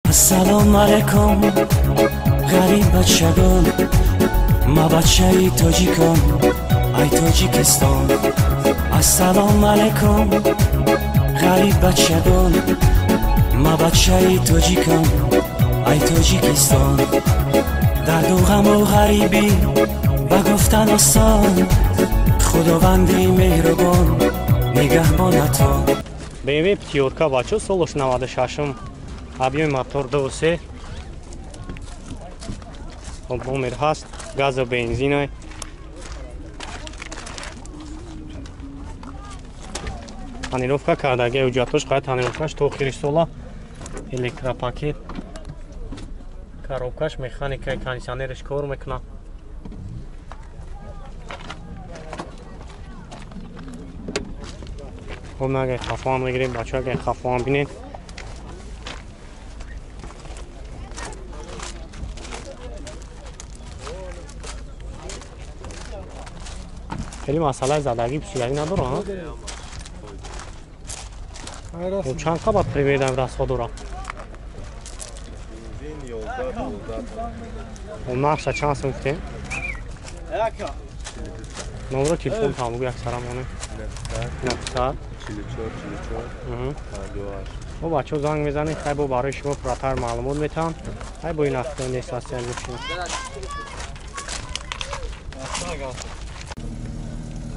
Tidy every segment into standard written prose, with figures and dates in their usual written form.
Ассалому алайкум, ғариб бачагон, ма бачаи тоҷикон, ай Тоҷикистон. Ассалому алайкум, ғариб бачагон, ма бачаи тоҷикон, ай Тоҷикистон. Дарду ғаму ғарибӣ ба гуфтан осон, худованди меҳрубон нигаҳбонатон. BMW пятёрка бачо солаш 96-м, объёми мотор 2.3, номер ҳаст, газу бензиной. Тонировка кардаги ҳуҷҷатош қайд тонировкаш то охири сола, электропакет, коробкаш механика, кондиционерش кор мекунад. Хоб, агар хафоам мегирем бачо, агар хафоам бинед. Хеле масъалаи задагӣ пусидагӣ надорад. Чанд қабат примерно расход дорад? Нархша чанд сум гуфтем? Номро телефон тамогу як сара монем. 900 44 44 58. Бо бачаҳо занг мезанед, хай бо барои шумо пурратар маълумот метаҳам. Хай бо ин авто нест ҳастем мошина.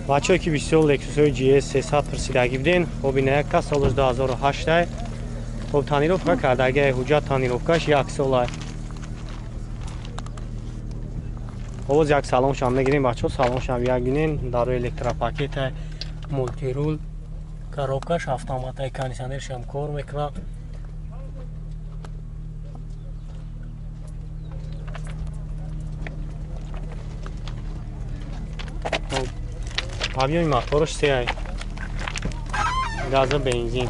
Бачаҳое ки бисёр Lexus-ҳои GS 300 пурсидагӣ буден, хоб ина як кас солаш 2008. Хоб тонировка кардаги, ҳуҷҷат тонировкаш як сола. Овоз як салоншам мегирем бачаҳо, салоншам як бинен, дарои электропакета, мултирул, коробкаш автоматай, кондиционершам кор мекунад. Объёми мотораш 3, газа бензин.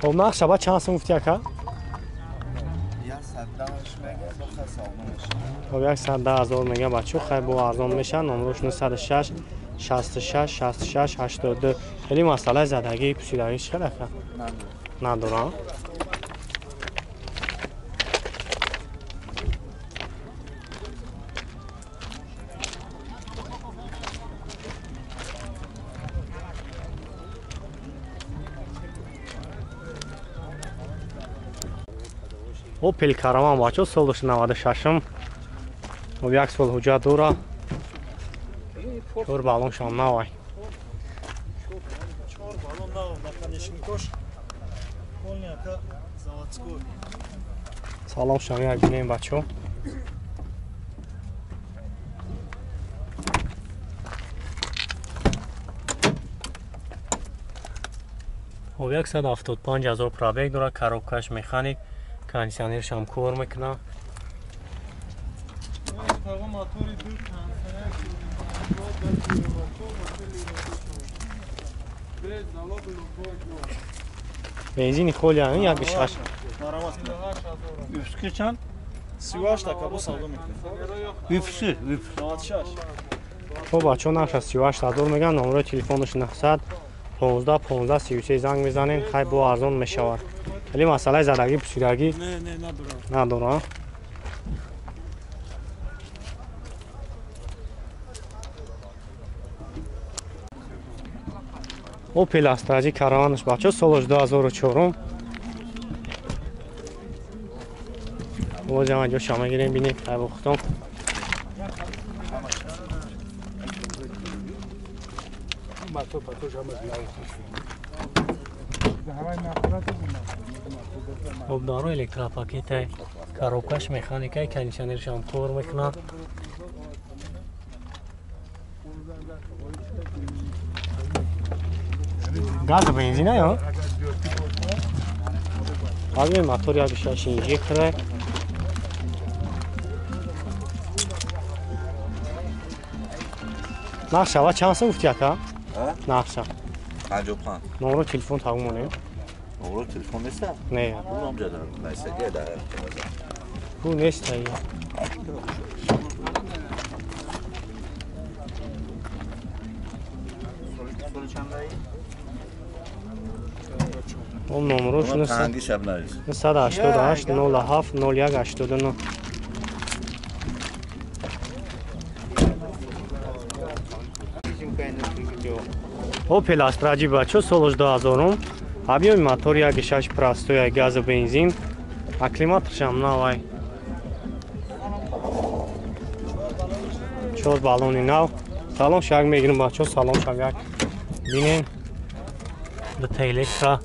Хоб, нарх шаба чанд сум гуфти ака? Хоб, 110 000 мега бачо, хай бо арзон меша. Номрош 906 66 66 82. Хеле масъалаи задагӣ пусидагӣ чӣ хел ака? Надорам. Opel Caravan бачо солаш 96-м. Хоб, як сол ҳуҷҷат дора. Чор баллоншам навай. Чор баллон нав, наконечникош полный ака заводской. Салом шам як бинем бачо. Хоб, 175 000 пробег дора, коробкаш механик, кондиционершам кор мекунад. Бензини холи як шаш. Üfkü чанд? 38 така бо савдо мекунем. Üfsü, üf. 96. Хоб бачаҳо, нархаш 38 000 мегӯянд, номерои телефонаш 900 15 15 33 занг мезанед, хай бо арзон мешавад. Хеле масъалаи задагӣ пусидагӣ Не, не, надорам. Надорам. Opel Astra караванаш бачаҳо солаш 2004. Бозам ҷо шама гирем бинем, хай бо худтон. Хоб, даро электропакетай, коробкаш механикай, кондиционершам кор мекунад. Газ бензина ё? Объёми мотор 1.6 инжектора. Нарх шава чанд сум гуфти ака? Нархша. 55. Номро телефон тагу монем. Номро телефон нест? Не. Ном ҷа дар найсагия дар. Ку нест ай. Он номерош 988 07 01 89. Опел Астраҷи бачо солаш 2000, объёми мотор 1.6 простой, газу бензин, а климаторшам навай. 4 баллони нав. Салон шак мегирим бачо, салон шак як бинем. Дута электро.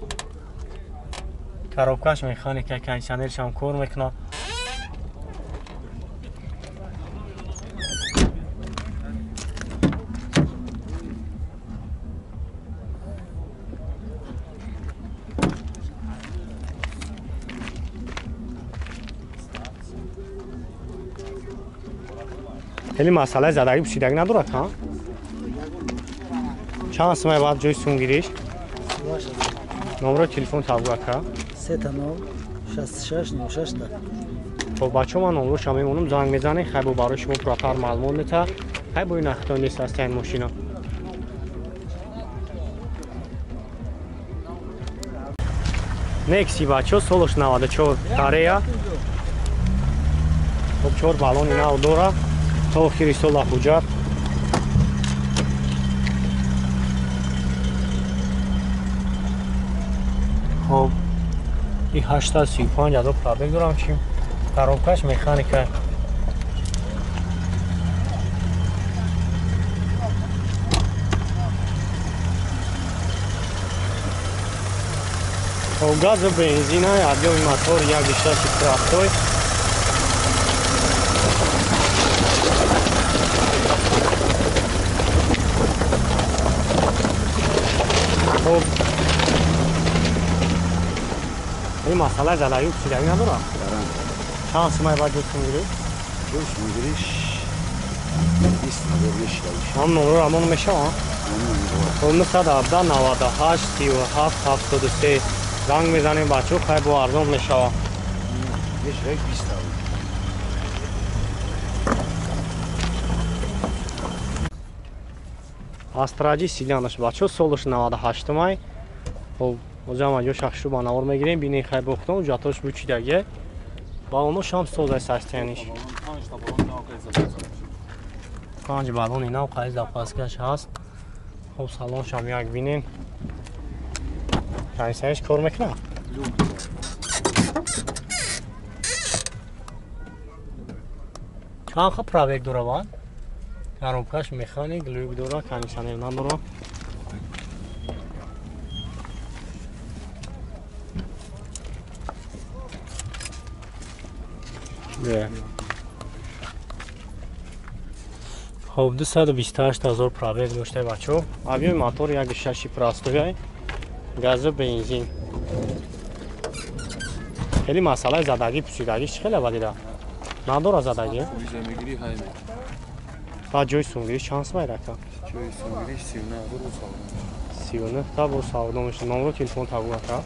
Коробкаш механика, кондиционершам кор мекунад. Хеле масъалаи задагӣ пӯшидагӣ надорад, ҳа? Чанд сумай баъд ҷои сумгириш? Номерои телефон табгӯ ака? 39 66 96. Хоб бачаҳо, ман номерошам мемонам, занг мезанем, хай бо барои шумо пурратар маълумот метаҳад. Хай бо ин нахто нест аст ин мошина. Некси бачаҳо, солаш 94 Корея. Хоб 4 баллони нав дорад. То охири сола ҳуҷҷат. Хоб и 835 ҳазор пробег дорам, чи коробкаш механика. Хоб газу бензина, объёми мотор 1.6 простой. Хоб ин масъалаи задагӣ пӯшидагӣ надорад? Чанд сумай баъд ҷои сумгирӣ? Ҷои сумгириш 20 ҳазор мешавад. Ҳам номеро ҳамон мешавад? Хоб 917 98 37 73 занг мезанем бачаҳо, хай бо арзон мешавад. Мешавад 20 ҳазор. Астраҷи сиданаш бачаҳо, солаш 98 май. Хоб озам аҷо шахшу ба навор мегирем, бинем хай бохтон, ҳуҷҷатош бучидагие. Баллоно шам созай састияниш. 5 баллони нав қайз запаскаш ҳаст. Хоб салон шам як бинем. Кондиционерш кор мекунад? Чанд ха пробег дора бад? Коробкаш механик, люк дора, кондиционер надора. Хоб 228 ҳазор пробег дошта бачаҳо. Объёми мотор 1.6 простой, газу бензин. Хеле масъалаи задагӣ пӯшидагӣ чӣ хеле валида? Надора задагӣ? Баъд ҷои сумгириш чанд сумай рака? Ҷои сумгириш 39 ҳазор бо савдо. 39 та бо савдо мешавад. Номеро телефон табгӯ ака?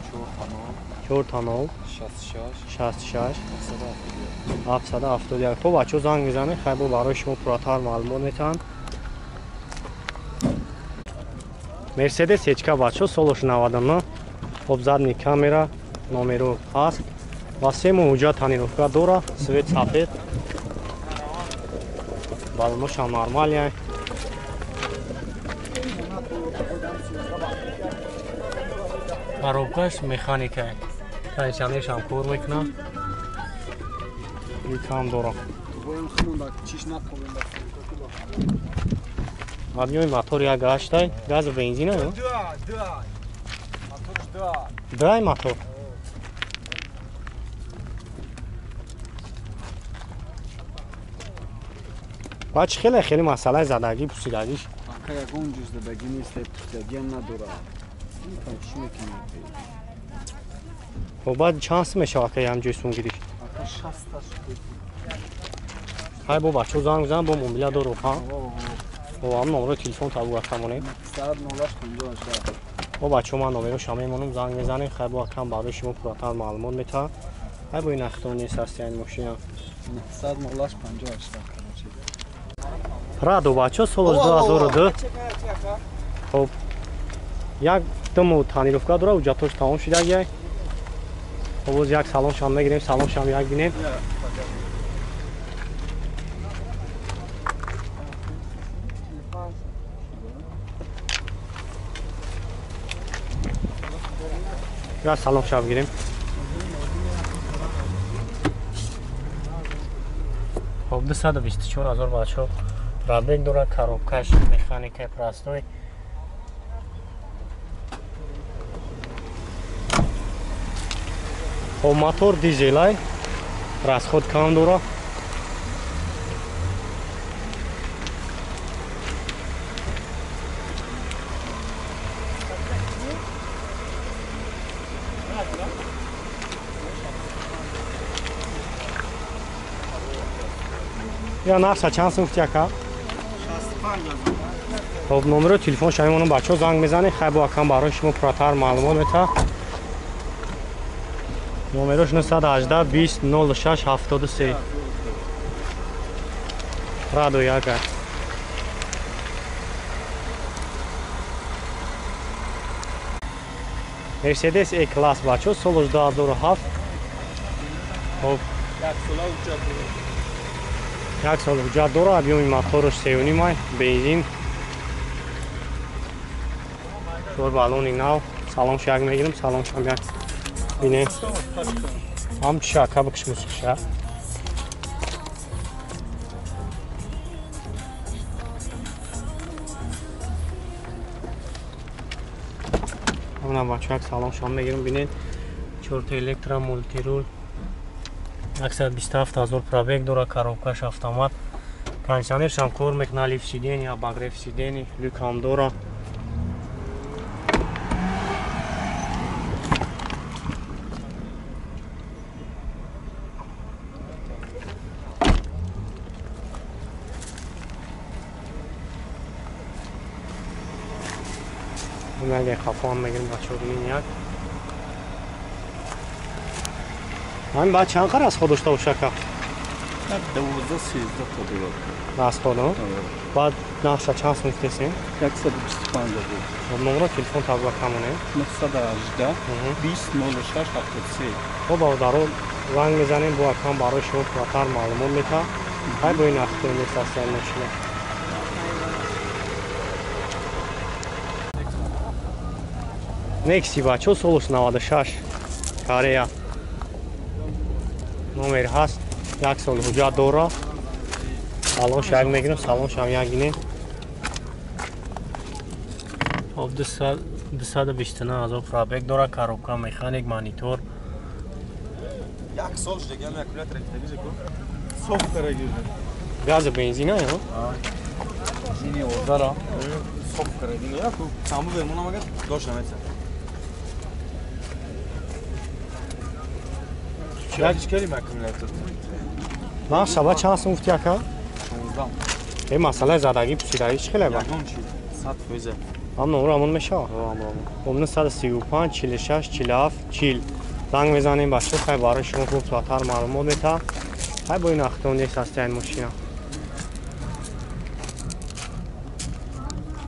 4 9 66 66 771. Хоб бачаҳо занг мезанед, хай бо барои шумо пурратар маълумот метаҳанд. Мерседес ҳечка бачаҳо, солаш 99. Хоб задний камера, номеро ҳаст ва се моҳ ҳуҷҷат тонировка дора, свет сафед. Баллоношам нормалия. Коробкаш механика. Кондиционершам кор мекунад. Люкам дора. Объёми мотор 1.8, газу бензина? Дай мотор. Баъд чӣ хеле хеле масъалаи задагӣ пӯсидагиш? Ака ягон ҷуз задагӣ нест, пӯсидагиам надорад. Чӣ мекунӣ? Хоб баъд чанд сум мешавад ака ям ҷои сумгириш? Ака 60 та шуд. Хай бо бачаҳо занг бизан, бо мобила дору, ҳа? Хоб ҳам номерои телефон табгӯ ака монем. 908 58. Бо бачаҳо ман номероша мемонам, занг мезанем, хай бо акам барои шумо пурратар маълумот метаҳад. Хай бо ин нахто нест аст ин мошина. 908 58. Прадо бачаҳо, солаш 2002. Хоб Як димо тонировка дора, ҳуҷҷатош тамом шудагиай. Боз як салоншам мегирем, салоншам як бинем. Я салоншам бигирем. Хоб 224 000 бачо пробег дора, коробкаш механикаи простой. Хоб мотор дизелай, расход кам дора. Я нарха чанд сум гуфти ака? 65 000. Хоб номеро телефон шамонам бачо занг мезанед, хай бо акам барои шумо пурратар маълумот мета. Номерош 918 20 06 73. Радо яка. Mercedes E-Class бачо солаш 2007. Хоб як сол ҳуҷҷат дора, объёми мотораш 3.5, бензин. Чор баллони нав. Салонш як мегирем, салоншам як бинем. Ҳам чиша ака бикш мусиқиша. Ҳамна бачо як салоншам мегирем, бинед. Чорта электро мултирул. 127 000 пробег дора, коробкаш автомат. Кондиционершам кор мекунад, лифт сиденья, обогрев сидений, люк ҳам дора. Мега хафон мегирем бачо бинед як. Ҳамин баъд чанд қар аз худ дошта боша ака? 12-13 та доллар. Аз худ, баъд нархша чанд сум гуфтесем? 125 000. Номро телефон табла камонем. 918 20 06 73. Хоб бародаро занг мезанем, бо акам барои шумо пурратар маълумот мета. Хай бо ин нархто нест аст ин мошина. Некси бачо солаш 96 Корея. Номер ҳаст, як сол ҳуҷҷат дора. Салонш як мегирем, салоншам як гинем. Хоб 229 000 пробег дора, коробка, механик, монитор. Як сол шудагиам аккумулятор рехтагиже ку. Соф карагиже. Газа бензина ё? Бензини одара. Соф карагине яку. Саму бемонам агар дош намеца. Чӣ кардим аккумулятор? Ман шаба чанд сум гуфти ака? 16. Э масъалаи задагӣ пусидагӣ чӣ хеле ба? Ягон чи 100%. Ҳам номро ҳамон мешавад? Ҳам 935 46 47 40 занг мезанем бачо, хай барои шумо хуб пурратар маълумот мета. Хай бо ин ахтон нест аст ин мошина.